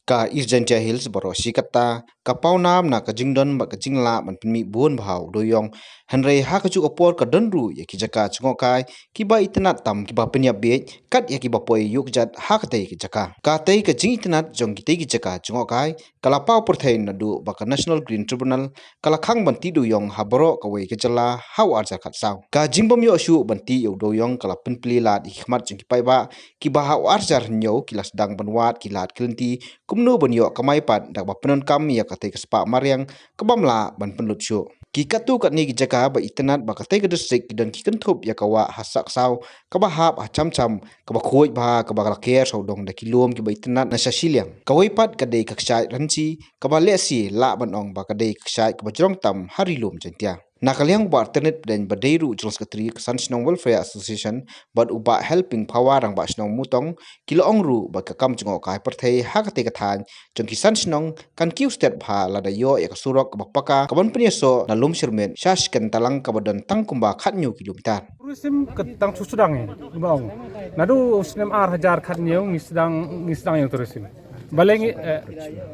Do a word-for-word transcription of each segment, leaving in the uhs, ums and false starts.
Ka East Jaintia Hills baroh shi katta ka pawnam na ka jingdon bad ka jinglah ban pynmih bun bha u dewïong. Hynrei ha kajuh ka por ka don ruh ïa ki jaka jngohkai kiba itynnad tam kiba pynïap bieit kat ïa kiba poi ïuh kjat ha katei ka jaka. Katei ka jingitynnad jong kitei ki jaka jngohkai ka la paw pyrthei naduh ba ka National Green Tribunal ka la khang ban tih dewïong ha baroh kawei ka jylla ha u arhajar khatsaw. Ka jingbym ïoh shuh ban tih ïa u dewïong ka la pynplie lad ïa ki khmat jong ki paidbah kiba ha u arhajar hynñiew ki la sdang ban wad ki lad ki lynti kumno ban ïoh kamai pat da kaba pyndonkam ïa katei ka spah mariang kabym lah ban pynlut shuh. Ki katto katne ki jaka ba itynnad ba katei ka district ki don ki kynthup ïa ka wah ha sahksaw kaba hap ha cham cham kaba khuid bha kaba la ker sawdong da ki lum kiba itynnad na sha shiliang. Kawei pat ka dei ka kshaid Ranchi kaba lehse lah ban ong ba ka dei ka kshaid kaba jrong tam ha Ri Lum Jaintia. Na ka liang u Bah Tyrnit Pdeng ba dei ruh u General Secretary ka San Shnong Welfare Association bad u Bah Helping Phawa Rangbah Shnong Mutong ki la ong ruh ba ka kam jngohkai pyrthei ha katei ka thaiñ jong ki san shnong kan kiew stet bha lada ïoh ïa ka surok kaba paka kaban pynïasoh na Lumshyrmiet sha Shkentallang kaba don tang kumba khathynñiew kilometer. Tourism ka tang shu sdang ïa ba ong. Naduh u snem arhajar khathynñiew ngi sdang ngi sdang ïa u tourism. Balei ngi eh,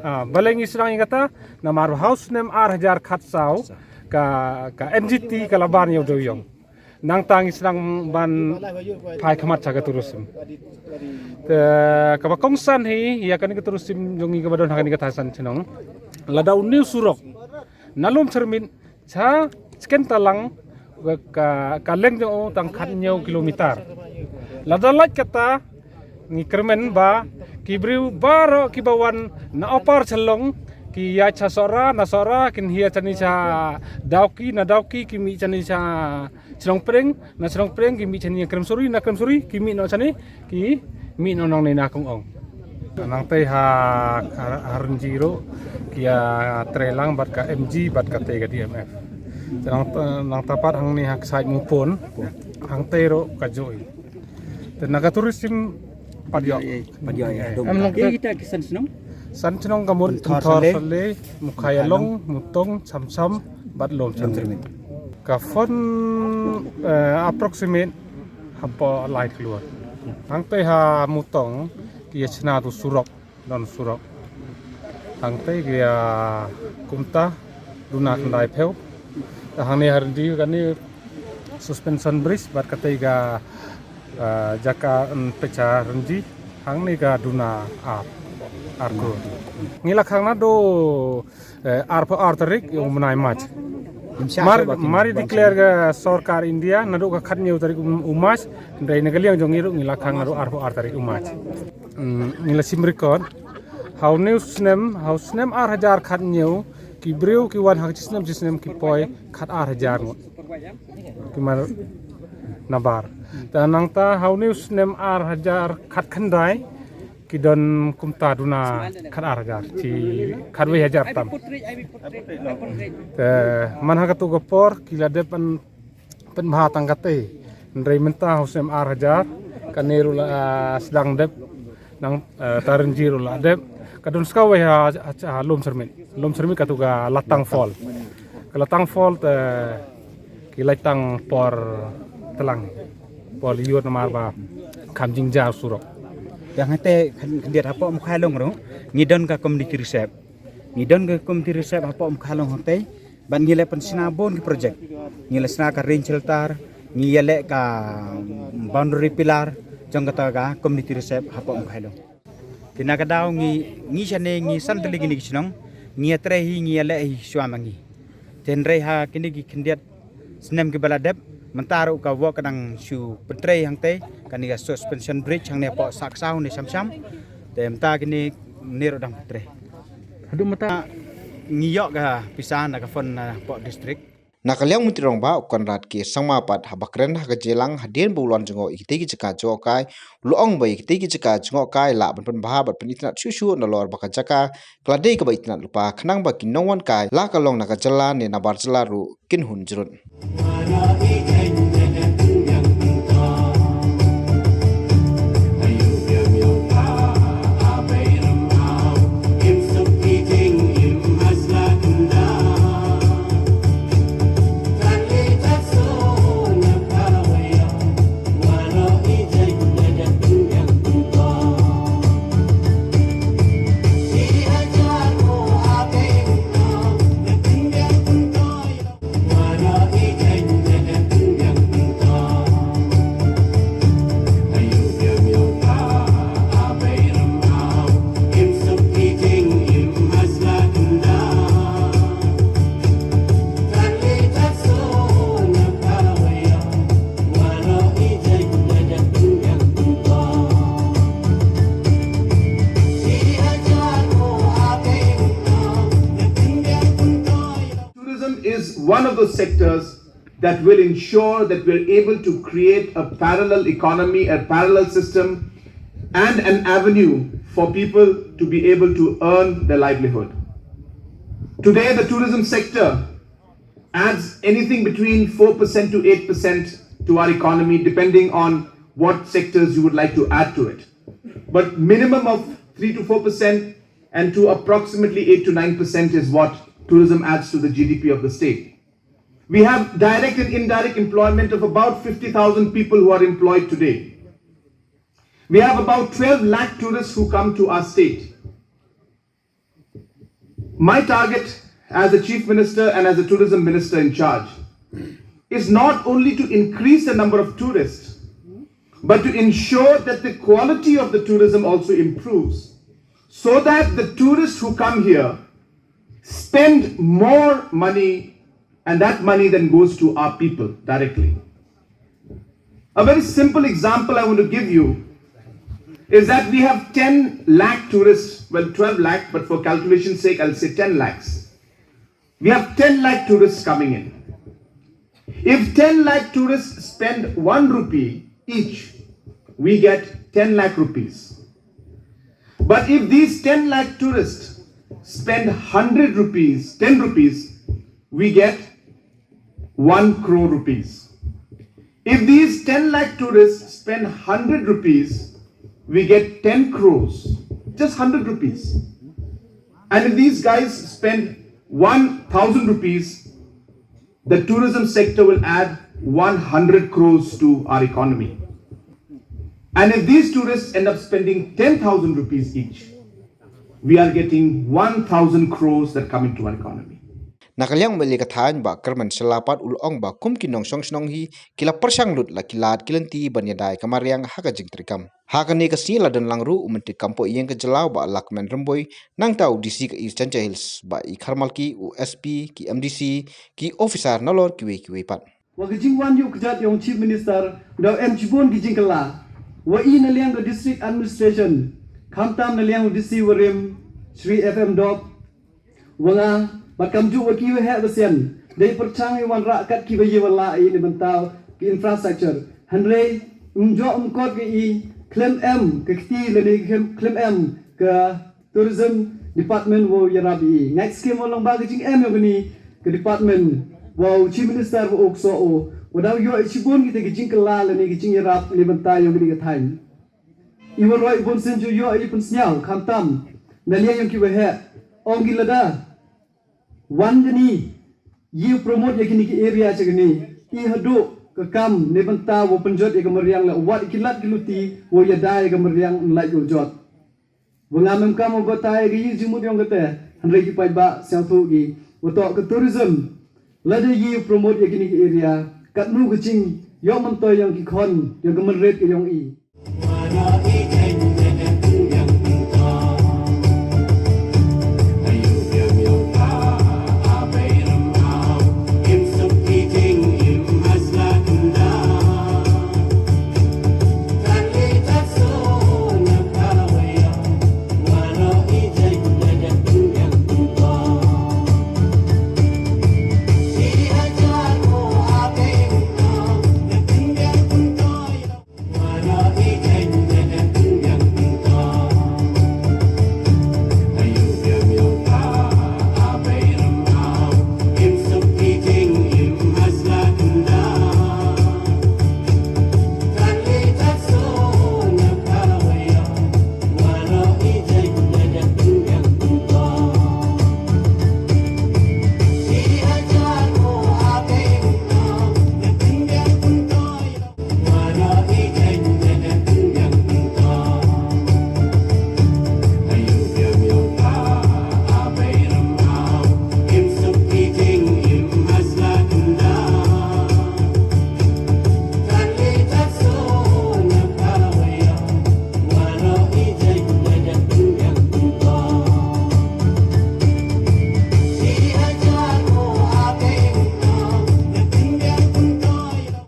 ah, balei ngi sdang ïa kata namar ba ha u snem arhajar khatsaw ka ka N G T ka la ban ïa u dewïong. Nangta ngi sdang ban phai khmat sha ka tourism. Te kaba kongsan hi ïa kane ka tourism jong ngi kaba don ha kane ka thaiñ San Shnong. Lada une u surok na Lumshyrmiet sha Shkentallang ka ka leng jong u tang khathynñiew kilometer. Lada lait kata ngi kyrmen ba ki briew baroh kiba wan na Upper Shillong ki ïaid sha Sohra, na Sohra kin ïaid shane sha Dawki, na Dawki ki mih shane sha Shnong Pdeng, na Shnong Pdeng ki mih shane Krem Suri, na Krem Suri ki mih noh shane ki mih noh nangne na Kong Ong. Nangtei ha ha Rynji ruh ki ïa trei lang bad ka M G bad katei ka D M F. Te nang nangta pat hangne ha kshaid Mupon hangtei ruh ka joi. Te na ka tourism pat ïoh. Pat ïoh, ïa. Em long kita ki san shnong? San shnong ka mut Pynthor, Pynthor Sanlei, Sanlei, Mukhaïalong, Mukhaïalong, Mutong, Chamcham bad Lum Chamcham. Chamcham. Ka fund eh, approximate hapoh lai klur. Hangtei ha Mutong ki ïa shna tu surok, don surok. Hangtei ki ïa kumta duna khyndai phew. Te hangne ha Rynji kane suspension bridge bad katei ka eh, jaka, mm, pyrshah Rynji, hangne ka duna ar, ar klur. Ngi la khang naduh eh, arphew ar tarik ïa u bnai March. Mar mar i declare ka sorkar India naduh ka khathynñiew tarik u March, hynrei na ka liang jong ngi ruh ngi la khang naduh arphew ar tarik u March. Mm, ngi la shim record ha une u snem, ha u snem arhajar khathynñiew ki briew ki wan ha ka shisnem shisnem ki poi khatar hajar ngut. Ki mar nabar. Te nangta ha une u snem arhajar khatkhyndai ki don kumta duna khatar hajar, shi khatwei hajar tam. Te man ha katu ka por ki la dep ban pynbha tang katei. Hynrei mynta ha u snem arhajar kane ruh la, ah, sdang dep. Nang, eh, Tarinji ruh la dep. Ka don skawei ha, ha, ha Lumshyrmiet. Lumshyrmiet katu ka Latang Fall. Ka Latang Fall te ki lait tang por tlang. Por ïoh namar ba kham jingjia surok. Ïa hangtei khyndiat hapoh Mukhaïalong ruh ngi don ka community reserve. Ngi don ka community reserve hapoh Mukhaïalong hangtei. Bad ngi la pynshna bun ki project. Ngi la shna ka rain shelter, ngi ïaleh ka boundary pillar jong kata ka community reserve hapoh Mukhaïalong. Te na ka daw ngi, ngi shane ngi san tylli kine ki shnong, Ngi ïa trei hi, ngi ïa leh hi shuwa ma ngi. Te hynrei ha kine ki khyndiat snem kiba la dep, mynta ruh ka wok ka dang shu pyntrei hangtei, kane ka suspension bridge hangne hapoh Sahksaw ne Shamsham. Te mynta kine ne ruh dang pyntrei. Haduh mynta ngi ïoh ka pisa na ka fund na hapoh district. Na ka liang u Myntri Rangbah u Conrad K Sangma pat haba kren ha ka jingïalang hadien ba u la wan jngoh ïa kitei ki jaka jngohkai, u la ong ba ïa kitei ki jaka jngohkai lah ban pynbha bad pynitynnad shuh shuh nalor ba ka jaka ka la dei kaba itynnad lypa khnang ba ki nongwan kai la ka long na ka jylla ne nabar jylla ruh kin hun jrut. Tourism is one of those sectors that will ensure that we're able to create a parallel economy, a parallel system, and an avenue for people to be able to earn their livelihood. Today, the tourism sector adds anything between four percent to eight percent to our economy, depending on what sectors you would like to add to it. But minimum of three to four percent and to approximately eight to nine percent is what tourism adds to the G D P of the state. We have direct and indirect employment of about fifty thousand people who are employed today. We have about twelve lakh tourists who come to our state. My target as a chief minister and as a tourism minister in charge is not only to increase the number of tourists, but to ensure that the quality of the tourism also improves, so that the tourists who come here spend more money, and that money then goes to our people directly. A very simple example I want to give you is that we have ten lakh tourists, well, twelve lakh, but for calculation's sake, I'll say ten lakhs. We have ten lakh tourists coming in. If ten lakh tourists spend one rupee each, we get ten lakh rupees. But if these ten lakh tourists spend hundred rupees, ten rupees, we get one crore rupees. If these ten lakh tourists spend hundred rupees, we get ten crores, just hundred rupees. And if these guys spend one thousand rupees, the tourism sector will add one hundred crores to our economy. And if these tourists end up spending ten thousand rupees each, we are getting one thousand crores that come into our economy. Na ka liang u M L A ka thaiñ Bah Kyrmen Shylla pat u la ong ba kum ki nongshong shnong hi ki la pyrshang lut la ki lad ki lynti ban ïada ïa ka mariang ha ka jingtrei kam. Ha kane ka sngi la don lang ruh u Myntri Kam Poh Ïing ka jylla Bah Lahkmen Rymbui, nangta u D C ka East Jaintia Hills Bah E Kharmalki, u S P, ki M D C, ki officer nalor kiwei kiwei pat. Wa ka jingwan ïuh kjat ïong Chief Minister, u dang em shibun ki jingkylla. Wa i na liang ka District Administration, khamtam na liang u D C warim, Shri F M Dop, wa nga, bad kamjuh wa ki waheh wa sian, dei pyrshang i wanrah kat kiba ïa wa lah i na bynta ki infrastructure. Hynrei, ym joh ym kot ka i, khlem em, ka kti lane khlem, khlem em, ka Tourism Department wow ïarap i. Ngait skhem wa long ba ka jingem ïong kani ka department wow Chief Minister wow u ksoh u. Wa daw ïoh i shibun kita ki jingkylla lane ki jingïarap na bynta ïong kani ka thaiñ. I wa roi i bun sien ju ïoh i pynsñiaw khamtam na liang ïong ki waheh. Ong ki lada wan kani, ïa promote ïa kini ki area cha kani. I haduh ka kam na bynta wow pynjot ïa ka mariang la wat ki lad ki luti wow ïada ïa ka mariang, yn lait wow jot. Wa ngam em kam wa batai ïa ka ïing jingmut ïong kata, hynrei ki paidbah sngewthuh ki. Wa toh ka tourism, lada ïa promote ïa kini ki area, katno ka jingïoh myntoi ïong ki khon, ïong ka mynried ka ïong i.